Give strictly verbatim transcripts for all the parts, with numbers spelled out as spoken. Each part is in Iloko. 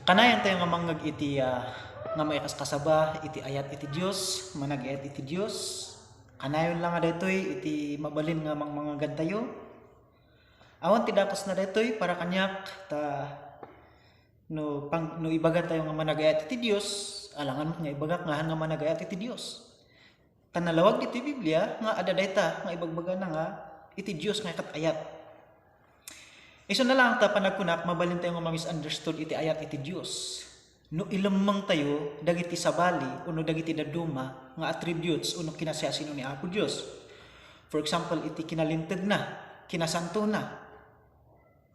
Kanayon tayo nga mangngeg iti, ah, nga maikaskasaba iti ayat iti Dios, managayat iti Dios. Kanayon lang nga daytoy iti mabalin nga mangmangegantayo. Awan ti dakesna daytoy para kaniak, ta no pang-, no ibaga tayo nga managayat iti Dios, alangan met nga ibagak nga han nga managayat iti Dios. Ta nalawag ditoy Biblia nga adda dayta nga ibagbagana nga iti Dios nga ket ayat. Isu na lang ta panagkunak, mabalin tayo nga ma-misunderstood iti ayat iti Dios no ilemmeng tayo dagiti sabali wenno dagiti dadduma nga attributes wenno kinasiasino ni Apo Dios. For example, iti kinalintegna, kinasantona.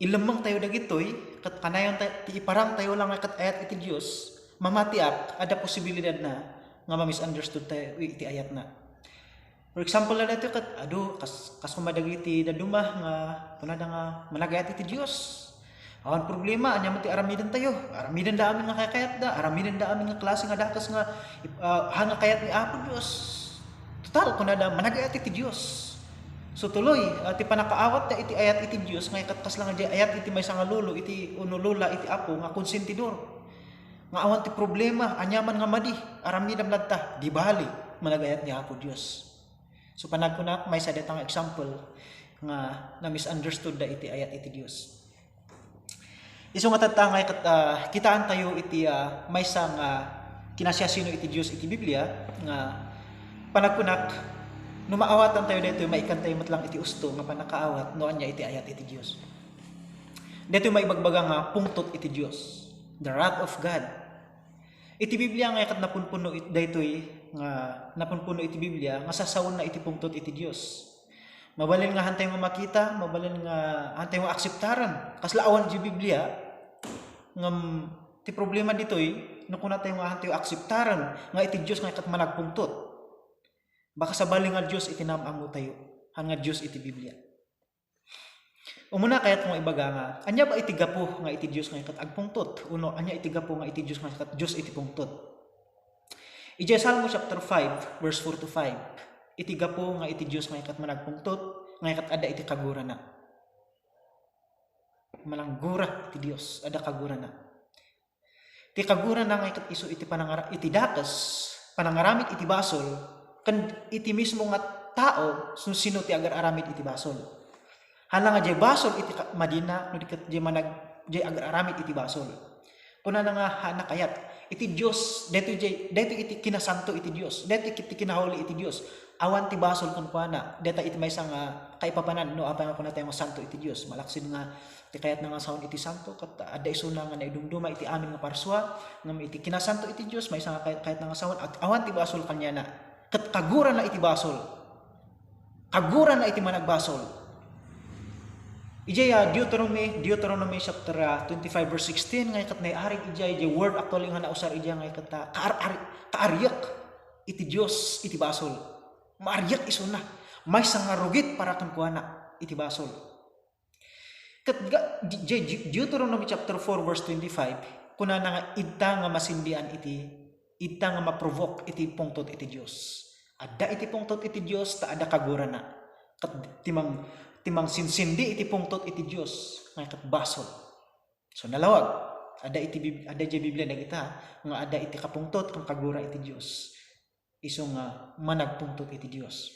Ilemmeng tayo dagitoy, ket kanayon ta-, ti iparang tayo lang nga ket ayat iti Dios, mamatiak, adda posibilidadna nga ma-misunderstood tayo iti ayatna. For example, na daytoy ket, adu, kas-, kas koma dagiti dadduma nga kunada nga managayat iti Dios. Awan problema, ania man ti aramiden tayo. Aramiden da amin nga kayatda, aramiden da amin nga klase nga dakes nga, ah, han nga kayat ni Apo Dios. Total, kunada, managayat iti Dios. So, tuloy, ah, ti panakaawat da iti ayat iti Dios, nga ikat-, kasla nga di ayat iti maysa nga lolo, iti, uno lola, iti apo, nga konsentidor. Nga awan ti problema, aniaman nga madi, aramidem latta, di bali, managayat ni Apo Dios. So, panagkunak, maysa dayta nga example nga na-misunderstood da iti ayat iti Dios. Isu nga tatta nga ikat-, ah, kitaan tayo iti, ah, maysa nga kinasiasino iti Dios iti Biblia nga panagkunak, no maawatan tayo daytoy, maikan tayo met lang iti usto nga pannakaawat no ania iti ayat iti Dios. Daytoy maibagbaga nga pungtot iti Dios, the wrath of God. Iti Biblia nga ikat napunpuno it-, daytoy nga napunpuno iti Biblia nga sasawenna iti pungtot iti Dios. Mabalin nga han tayo nga makita, mabalin nga han tayo nga akseptaren. Kasla awan iti Biblia, ngem ti problema ditoy, no kuna tayo nga han tayo akseptaren nga iti Dios nga ikat managpungtot. Baka sabali nga Dios iti nam-ammo tayo, han nga Dios iti Biblia. Umuna, kayat kong ibaga nga, ania ba iti gapu nga iti Dios nga ikat agpungtot? Uno, ania iti gapu nga iti Dios nga ikat Dios iti pungtot? Idiay Salmo chapter five, verse four to five, iti gapu nga iti Dios nga ikat managpungtot, nga ikat adda iti kagurana. Mananggura iti Dios, adda kagurana. Ti kagurana nga ikat isu iti panangara-, iti dakes, panangaramid iti basol, ken iti mismo nga tao, no sino ti agar-aramid iti basol. Hala nga diay basol iti ka-, madina, no di ket diay manag-, diay agar-aramid iti basol. Kunana nga, hala kayat, iti Dios, daytoy diay, daytoy iti kinasanto iti Dios, daytoy iti kinahuli iti Dios. Awan ti basol kenkuana, dayta iti maysa nga kaipapanan, no apay nga kuna tayo nga santo iti Dios. Malaksid nga ti kayatna nga sawen iti santo, ket adda isuna nga naidumduma iti amin nga parsua, ngem iti kinasanto iti Dios, maysa nga kay-, kayatna nga sawen, at awan ti basol kaniana, ket kagurana iti basol. Kagurana iti managbasol. Idiay, ah, Deuteronomy, Deuteronomy chapter, ah, twenty-five verse sixteen, nga ikat naiarig idiay, idiay word actually nga nausar idiay nga ikat, ah, kaar-, ari-, kaariek iti Dios iti basol. Maariek isuna. Maysa nga rugit para kenkuana iti basol. Ket ga-, di-, di-, di-, Deuteronomy chapter four verse twenty-five, kunana nga, "Idta nga masindian iti, idta nga maprovoke iti pungtot iti Dios." Adda iti pungtot iti Dios ta adda kagurana. Ket ti mang-, ti mangsinsindi iti pungtot iti Dios, nga ket basol. So, nalawag. Adda iti Bib-, adda iti Biblia dagita nga adda iti kapungtot ken kagura iti Dios. Isu nga managpungtot iti Dios.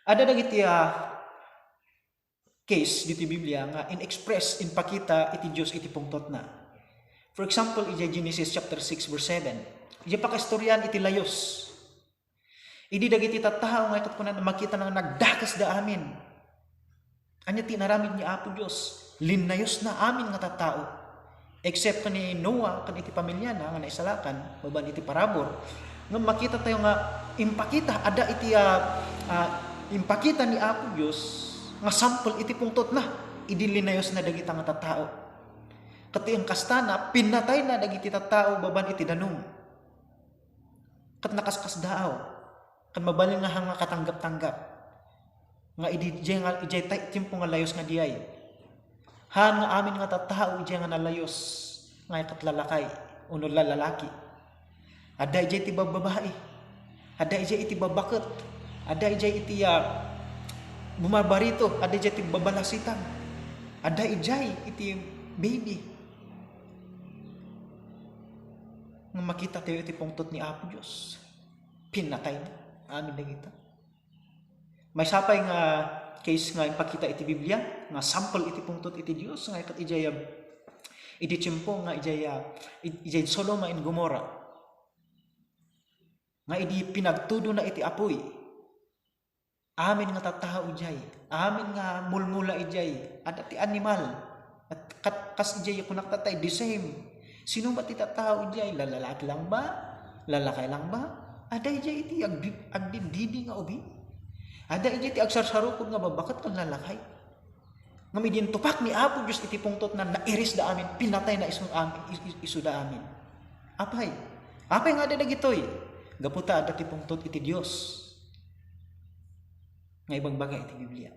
Adda dagiti, ah, case diti Biblia nga in-express, inpakita iti Dios iti pungtotna. For example, idiay Genesis chapter six verse seven, idiay pakaistorian iti layus. Idi dagiti tattao nga ikat kunana, makitana nga nagdakesda amin. Ania ti inaramid ni Apo Dios? Linnayusna amin nga tattao. Except ken ni Noah ken iti pamiliana nga naisalakan babaen iti parabur, ngem makita tayo nga impakita, adda iti, ah, ah, impakita ni Apo Dios nga sampel iti pungtotna idi linnayusna dagita nga tattao. Ket ti inkastana, pinnatayna dagiti tattao babaen iti danum. Ket nakaskasdaaw, ket mabalin nga han nga katanggap-tanggap, nga idi, idiay nga, idiay tay-, tiempo nga layus nga diay. Han nga amin nga tattao idiay nga nalayus, nga ket lalakay, uno la-, lalaki. Adda idiay ti babbabai, adda idiay iti babbaket, adda idiay iti, ah, bumabarito, adda idiay ti babalasitan, adda idiay iti baby. Nga makita tayo iti pungtot ni Apo Dios. Pinatay na. Amin dagita. Maysa pay nga case nga impakita iti Biblia, nga sample iti pungtot iti Dios, nga ket idiay, idi tiempo nga idiay, id-, idiay Sodoma and Gomorrah. Nga idi pinagtudona iti apuy, amin nga tattao idiay, amin nga mulmula idiay, adda ti animal. At kat-, kas idiay kunak tatay, the same. Sino ba ti tattao idiay? Lalaki lang ba? Lalakay lang ba? Adda idiay iti agdi-, agdindidi nga ubing. Adda idiay ti agsarsarukod nga babbaket ken lalakay. Ngem idi intupak ni Apo Dios iti pungtotna, nairisda amin, pinatayna isu amin, is-, is-, isuda amin. Apay? Apay nga adda dagitoy? Gapu ta adda ti pungtot iti Dios nga ibagbaga iti Biblia.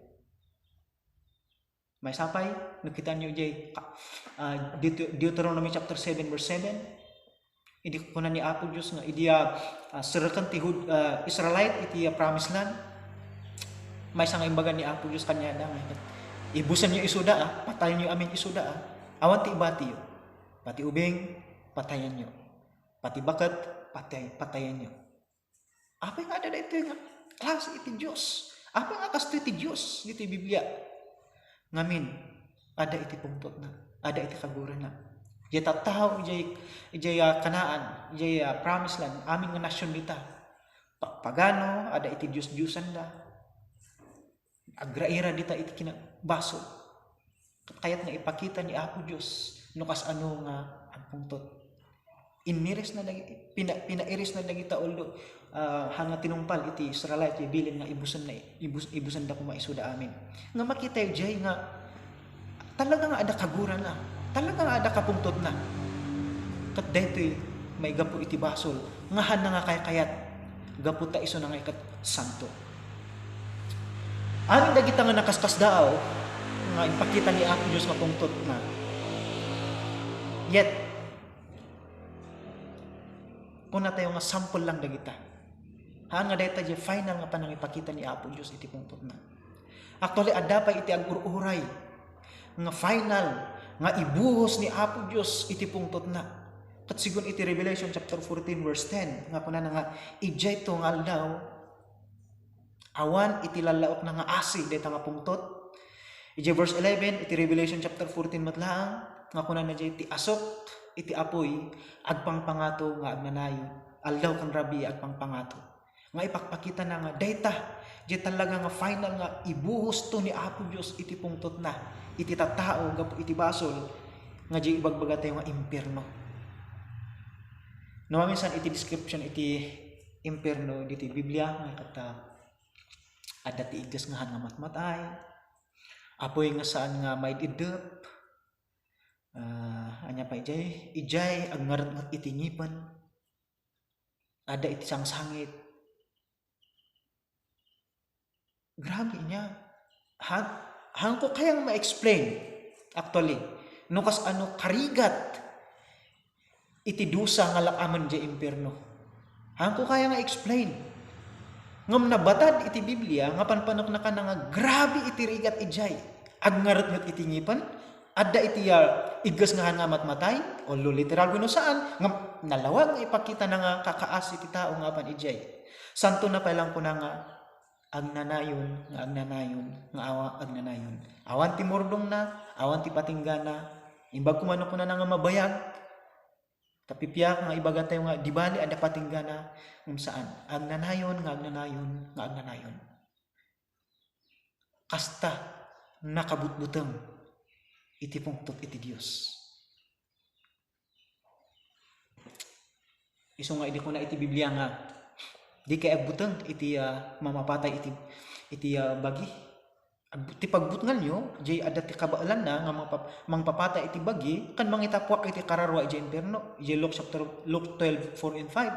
Maysa pay, no kitaenyo idiay, ah, Deut-, Deuteronomy chapter seven, verse seven, idi kuna ni Apo Dios nga idi, ah, ah, serreken ti Hud-, ah, Israelite iti, ah, promised land, maysa nga imbaga ni Apo Dios kaniada nga, "Ibusenyo isuda, ah, patayenyo amin isuda, ah. Awan ti ibatiyo. Pati ubing, patayenyo. Pati baket, patay-, patayenyo." Apay nga adda daytoy nga klase iti Dios? Apay nga kastoy ti Dios ditoy Biblia? Ngamin, adda iti pungtotna, adda iti kagurana. Diay tattao, diay, diay, ah, Canaan, diay, ah, promised land, amin nga nasion dita. Pa-, pagano, adda iti dios-diosanda. Agraira dita iti kinabasol. Ket kayat nga ipakita ni Apo Dios no kasano nga agpungtot. Inirisna dagi-, pina-, pinairisna dagita, although, ah, haan nga tinungpal iti Israelite ti bilin nga ibusenna, ibus-, ibusenda koma isuda amin. Nga makitayo diay nga talaga nga adda kagurana, talaga nga adda kapungtotna. Ket daytoy maigapu iti basol nga haanna nga kaykayat gapu ta isuna nga iket santo. Amin dagita nga nakaskasdaaw nga impakita ni Apo Dios nga pungtotna. Yet, kunatayo nga sample lang dagita. Haan nga dayta diay final nga panangipakita ni Apo Dios iti pungtotna. Actually, adda pay iti agur-uray nga final nga ibuhos ni Apo Dios iti pungtotna. Ket sigun iti Revelation chapter fourteen, verse ten, nga kunana nga, "Idiayto nga aldaw, awan iti lallaokna nga asi dayta nga pungtot." Idiay verse eleven, iti Revelation chapter fourteen met laeng, nga kunana diay, "Ti asuk iti apuy agpangpangato nga agnanayon, aldaw ken rabii agpangpangato." Nga ipakpakitana nga dayta, diay talaga nga final nga ibuhosto ni Apo Dios iti pungtotna, iti tattao gapu iti basol, nga diay ibagbagatayo nga impierno. No maminsan iti description iti impierno ditoy Biblia, nga ket, ah, adda ti igges nga haan nga matmatay, apuy nga saan nga maid-iddep, ah, ania pay idiay? Idiay agngaretnget iti ngipen. Adda iti sangsangit. Grabe niya. Ha-, haanko kayang ma-explain, actually, no kasano karigat iti dusa nga lak-amen diay impierno. Haanko kaya nga explain. Ngem nabatad iti Biblia nga panpaneknekana nga grabe iti rigat idiay. Agngaretnget iti ngipen, adda iti, ah, igges nga haan nga matmatay, although literal wenno saan, ngem nalawag nga ipakitana nga kakaas iti tao nga apan idiay. Santona pay lang kuna nga, "Agnanayon, nga agnanayon, nga awa agnanayon." Awan ti murdongna, awan ti patinggana. Imbag koma no kunana nga mabayag, tapipiak nga ibagatayo nga di bali adda patinggana, ngem saan. Agnanayon, nga agnanayon, nga agnanayon. Kasta nakabutbuteng iti pungtot iti Dios. Isu nga idi kuna iti Biblia nga, "Dikay agbuteng iti, ah, mamapatay iti, iti, ah, bagi." Agbu-, ti pagbutnganyo, diay adda ti kabaelanna nga mangpap-, mangpapatay iti bagi, ken mangitapuak iti kararua idiay impierno. Idiay Luke chapter, Luke twelve, four and five.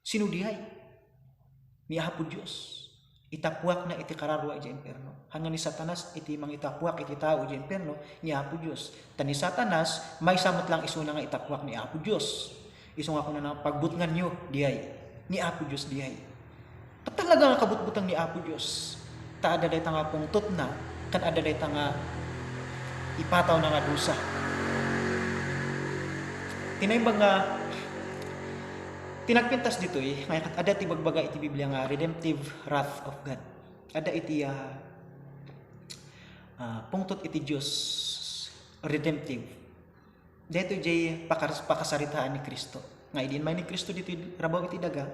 Sino diay? Ni Apo Dios. Itapuakna iti kararua idiay impierno. Haan nga ni Satanas iti mangitapuak iti tao idiay impierno, ni Apo Dios. Ta ni Satanas, maysa met lang isuna nga itapuak ni Apo Dios. Isu nga kunana, pagbutnganyo diay, ni Apo Dios diay. Ket talaga nga kabutbuteng ni Apo Dios. Ta adda dayta nga pungtotna, ken adda dayta nga ipatawna nga dusa. Ti naimbag nga Ti nagpintas ditoy, nga ket adda ti ibagbaga iti Biblia nga redemptive wrath of God. Adda iti, ah, ah, pungtot iti Dios, redemptive. Daytoy diay pakar-, pakasaritaan ni Cristo. Nga idi immay ni Cristo ditoy rabaw iti daga,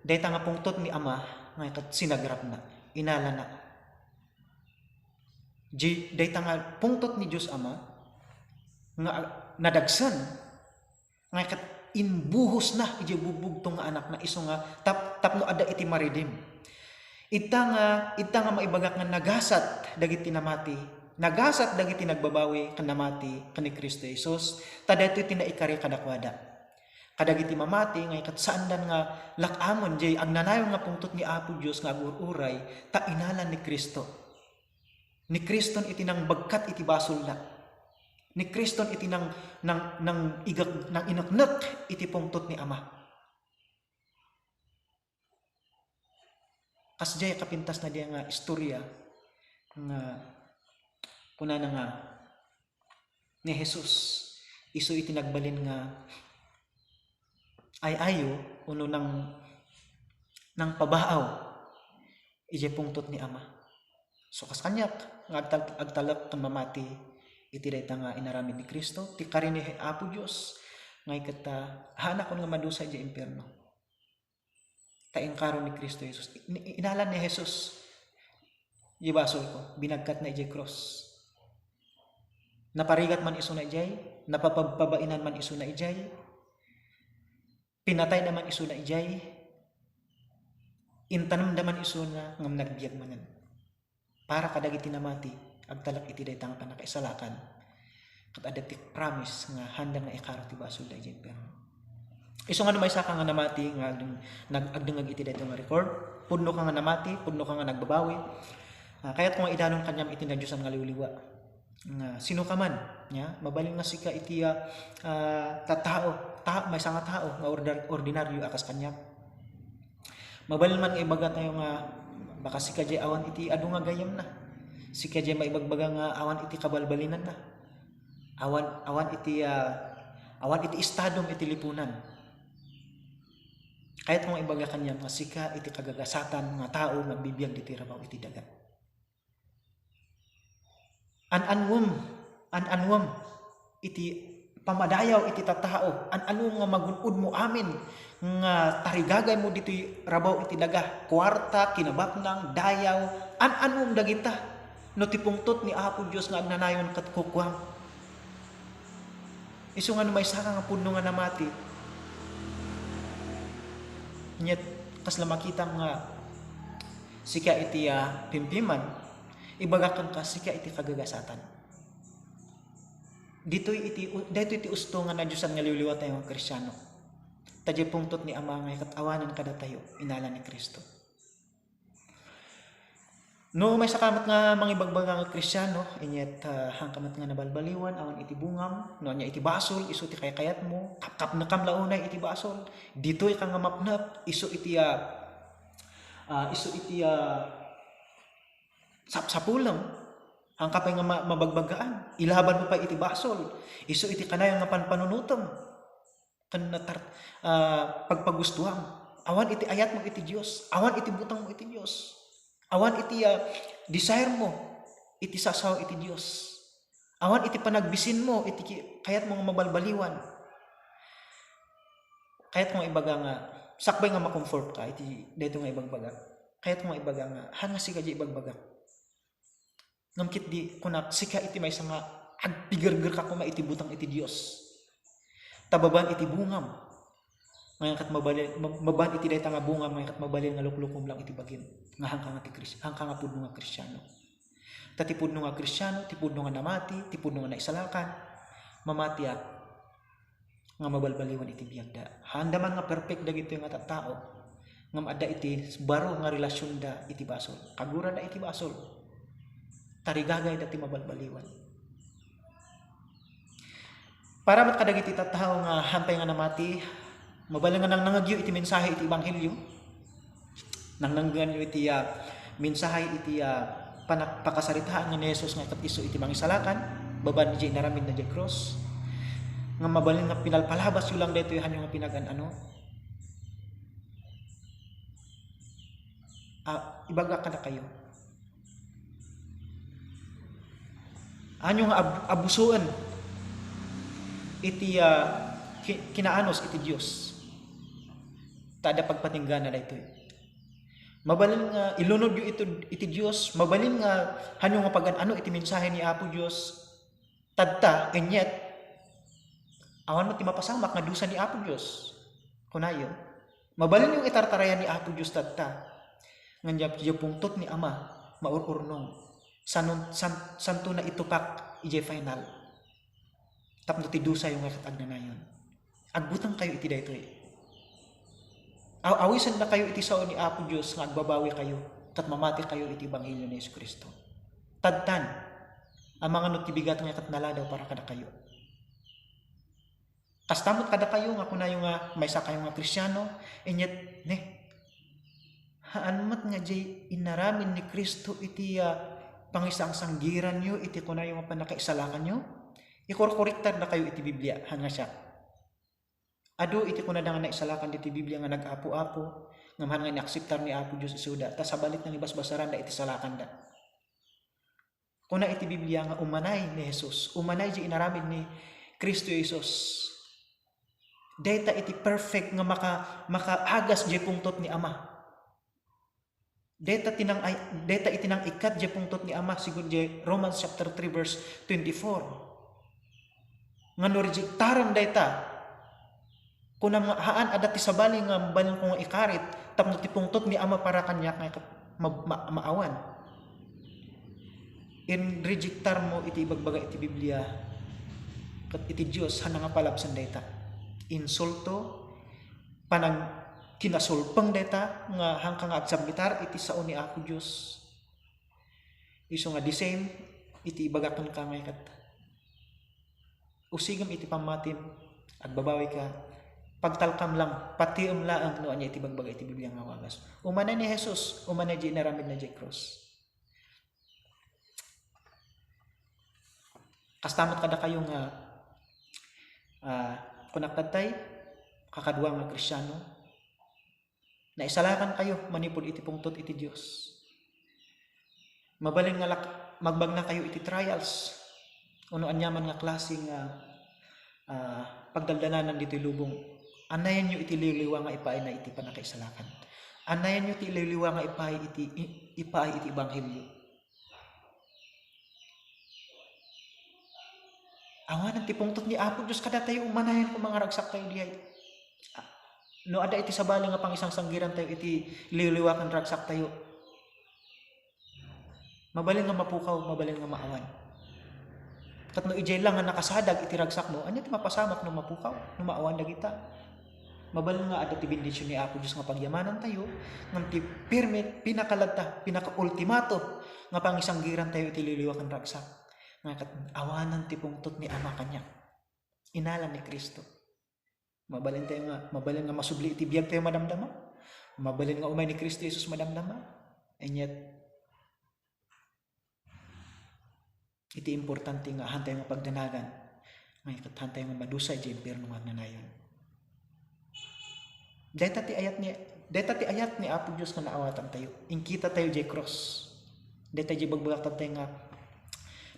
dayta nga pungtot ni Ama, nga ket sinagrapna, inalana. Di-, dayta nga pungtot ni Dios Ama, nga nadagsen, nga ket imbuhosna idiay bugbugtong nga Anakna, isu nga tap-, tapno adda iti ma-redeem. Ita nga, ita nga maibagak nga nagasat dagiti namati, nagasat dagiti nagbabawi ken namati ken ni Cristo Jesus, ta daytoy ti naikari kadakuada. Kadagiti mamati nga ket saandan nga lak-amon diay agnanayon nga pungtot ni Apo Dios nga agur-uray, ta inalan ni Cristo. Ni Criston iti nangbagkat iti basolda. Ni Criston iti nang-, nang-, nang-igak-, nangineknek iti pungtot ni Ama. Kasdiay kapintasna diay nga istorya nga kunana nga ni Jesus, isu iti nagbalin nga ay-ayo, uno nang-, nangpabaaw idiay pungtot ni Ama. So, kas kaniak nga agtal-, agtalek ken mamati iti dayta nga inaramid ni Cristo, ti kari ni Apo Dios, nga ket, ah, haanakon nga madusa idiay impierno. Ta inkaro ni Cristo Jesus. In-, inalan ni Jesus, idiay basolko, binagkatna idiay krus. Naparigat man isuna idiay, napapabpabainan man isuna idiay, pinatayna man isuna idiay, intanemda man isuna ngem nagbiag manen. Para kadagiti namati, agtalek iti dayta nga pannakaisalakan, ket adda ti promise nga haanda nga ikaro ti basolda idiay impierno. Isu nga no maysaka nga namati nga agdeng-, nag-, agdengngeg iti daytoy nga record, pudnoka nga namati, pudnoka nga nagbabawi, ah, kayatko nga idanon kaniam iti nadiosan nga liwliwa. Nga sino ka man, nya, mabalin nga sika iti, ah, ah, tattao, ta-, maysa nga tao nga order-, ordinaryo a kas kaniak. Mabalin man nga ibaga tayo nga baka sika diay awan iti adu nga gayyemna. Sika diay maibagbaga nga awan iti kabalbalinanna. Awan, awan iti, ah, awan iti estadom iti lipunan. Kayatko nga ibaga kaniam nga sika iti kagagasatan nga tao nga agbibiag ditoy rabaw iti daga. An-anuem, an-anuem iti pamadayaw iti tattao, an-anuem nga magun-odmo amin nga tarigagaymo ditoy rabaw iti daga, kuarta, kinabaknang, dayaw, an-anuem dagita no ti pungtot ni Apo Dios nga agnanayon ket kukuam. Isu nga no maysaka nga pudno nga namati, ket kasla makitam nga sika iti, ah, pimpiman, ibagak kenka, sika iti kagagasatan. Ditoy iti, daytoy ti usto nga nadiosan nga liwliwatayo nga Kristiano. Ta diay pungtot ni Ama nga ket awanen kadatayo, inalan ni Cristo. No maysaka met nga mangibagbaga nga Kristiano, inyet, ah, haanka met nga nabalbaliwan, awan iti bungam, no ania iti basol, isu ti kaykayatmo, kapkapnekam la unay iti basol, ditoyka nga mapnek, isu iti, ah, ah, isu iti, ah, sapsapulem, haanka pay nga ma-, mabagbagaan, ilabanmo pay iti basol, isu iti kanayon nga panpanunotem, ken natar-, ah, pagpagustoam. Awan iti ayatmo iti Dios, awan iti butangmo iti Dios, awan iti, ah, desiremo iti sasao iti Dios, awan iti panagbisinmo iti ki-, kayatmo nga mabalbaliwan. Kayatko nga ibaga nga, sakbay nga ma-comfort ka iti daytoy nga ibagbaga, kayatko nga ibaga nga, haan nga sika diay ibagbaga. Ngem ket di kunak, sika iti maysa nga agpigergerka koma iti butang iti Dios. Ta babaen iti bungam, ngayan ket mabalin, mab-, mabaen iti dayta nga bungam, ngayan ket mabalin nga luklukom lang iti bagim nga haanka nga ti Kris-, haanka nga pudno nga Kristiano. Ta ti pudno nga Kristiano, ti pudno nga namati, ti pudno nga naisalakan, mamatiak nga mabalbaliwan iti biagda. Haanda man nga perfect dagitoy nga tattao, ngem adda iti baro nga relasionda iti basol. Kagurada iti basol. Tarigagayda ti mabalbaliwan. Para met kadagiti tattao nga haan pay nga namati, mabalin nga nangnangegyo iti mensahe iti ebanghelio. Nangnangegyo iti, ah, mensahe iti, ah, panak-, pakasaritaan nga ni Jesus nga ket isu iti mangisalakan, babaen iti inaramidna diay krus. nga mabalin nga pinalpalabasyo lang daytoy hanyo nga pinagan-ano. Ah, ibagak kadakayo. Hanyo nga ab-, abusoen iti, ah, ki-, kinaanus iti Dios. Ta adda pagpatinggana daytoy. Mabalin nga ilunodyo iti, iti Dios, mabalin nga hanyo nga pagan-ano iti mensahe ni Apo Dios. Tadta, and yet, awan met ti mapasamak nga dusa ni Apo Dios. Kunayo, mabalinyo itartarayan ni Apo Dios tadta. Ngem diay, diay pungtot ni Ama, maur-urnong. Sanon-, san-, santona itupak idiay final. Tapno ti dusayo nga ket agnanayon. Agbutengkayo iti daytoy. Aw-, awisennakayo iti sao ni Apo Dios nga agbabawikayo ket mamatikayo iti ebanghelio ni Jesu-Cristo. Tadtan, amangan no ti bigat nga ket naladaw para kadakayo. Kasta met kadakayo nga kunayo nga maysakayo nga Kristiano, and yet, ne, haan met nga diay inaramid ni Cristo iti, ah, pangisangsanggiranyo iti kunayo nga pannakaisalakanyo? Ikorkorektardakayo iti Biblia, haan nga siak. Adu iti kunada nga naisalakan ditoy Biblia nga nag-apo-apo, ngem haan nga inakseptar ni Apo Dios isuda, ta sabali nga ibasbasaranda iti salakanda. Kuna iti Biblia nga umanay ni Jesus, umanay diay inaramid ni Cristo Jesus. Dayta iti perfect nga maka-, makaagas diay pungtot ni Ama. Dayta ti nang-, ay, dayta iti nang-ikkat diay pungtot ni Ama, sigun diay Romans chapter three, verse twenty-four. Nga no rejectaren dayta, kunam nga, "Haan, adda ti sabali nga mabalinko nga ikarit, tapno ti pungtot ni Ama para kaniak nga ikat-, ma-, ma-, maawan." Inrejektarmo iti ibagbaga iti Biblia ket iti Dios, haan nga palabsen dayta. Insulto, panagkinasulpeng dayta nga haanka nga agsubmitar iti sao ni Apo Dios. Isu nga the same iti ibagak kenka nga ikat. Usigem iti pammatim, agbabawika, pagtalkam lang, patiem laeng no ania iti ibagbaga iti Biblia nga awagas. Umanay ni Jesus, umanay diay inaramidna diay krus. Kasta met kadakayo nga, ah, kunak tattay, kakadua nga Kristiano, naisalakankayo manipud iti pungtot iti Dios. Mabalin nga lak-, magbagnakayo iti trials, wenno aniaman nga klase nga, ah, pagdaldalanan ditoy lubong. Anayanyo iti liwliwa nga ipaayna iti pannakaisalakan. Anayanyo ti liwliwa nga ipaay iti, i-, ipaay iti ebanghelio. Awanen ti pungtot ni Apo Dios kadatayo, umanayan koma nga ragsaktayo diay. Ah, no adda iti sabali nga pangisangsanggirantayo iti liwliwa ken ragsaktayo, mabalin nga mapukaw, mabalin nga maawan. Ket no idiay lang nga nakasadag iti ragsakmo, ania ti mapasamak no mapukaw, no maawan dagita? Mabalin nga adda ti bendision ni Apo Dios nga pagyamanantayo, ngem ti pirmi, pinakaladta, pinakaultimato nga pangisanggirantayo iti liwliwa ken ragsak, nga ket awanen ti pungtot ni Ama kaniak. Inalan ni Cristo. Mabalintayo nga, mabalin nga masubli iti biagtayo madamdama. Mabalin nga umay ni Cristo Jesus madamdama. And yet, iti importante nga haantayo nga pagdanagan, nga ket haantayo nga madusa idiay impierno nga agnanayon. Dayta ti ayat ni, dayta ti ayat ni Apo Dios nga naawatantayo. Inkitatayo diay krus. Dayta diay bagbagak tattay nga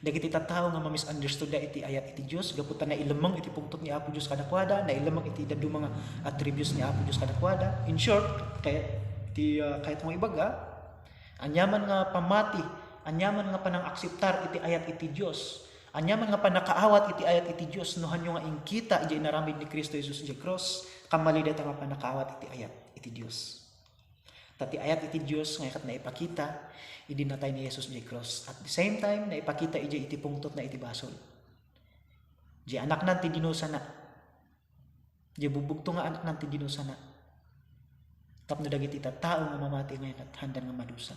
dagiti tattao nga ma-misunderstood da iti ayat iti Dios, gapu ta nailemmeng iti pungtot ni Apo Dios kadakuada, nailemmeng iti dadduma nga attributes ni Apo Dios kadakuada. In short, kay, ti, ah, kayat mo ibaga, Aniaman nga pammati, aniaman nga panangakseptar iti ayat iti Dios, aniaman nga pannakaawat iti ayat iti Dios, no hanyo nga inkita idiay inaramid ni Cristo Jesus idiay krus, kammali dayta nga pannakaawat iti ayat iti Dios. Ta ti ayat iti Dios nga ket naipakita idi natay ni Jesus idiay krus. At the same time, naipakita idiay iti pungtotna iti basol. Diay anaknan ti dinusana. Diay bugbugto nga anaknan ti dinusana. Tapno dagiti tattao nga mamati nga ket haandan nga madusa.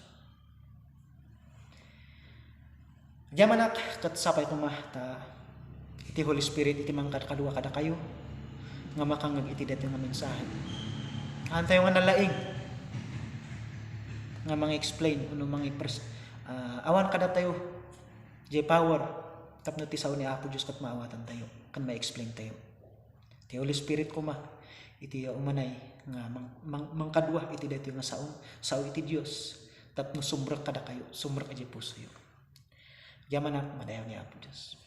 Agyamanak, ket sapay koma ta iti Holy Spirit iti mangkadkadua kadakayo nga makangngeg iti daytoy nga mensahe. Haantayo nga nalaing nga mangi-explain wenno mangi-pres-, ah, awan kadatayo diay power tapno ti sao ni Apo Dios ket maawatantayo ken ma-explaintayo. Ti Holy Spirit koma, iti umanay nga mang-, mang-, mangkadua iti daytoy nga sao, sao iti Dios, tapno sumrek kadakayo, sumrek iti pusoyo. Yaman a, madayaw ni Apo Dios.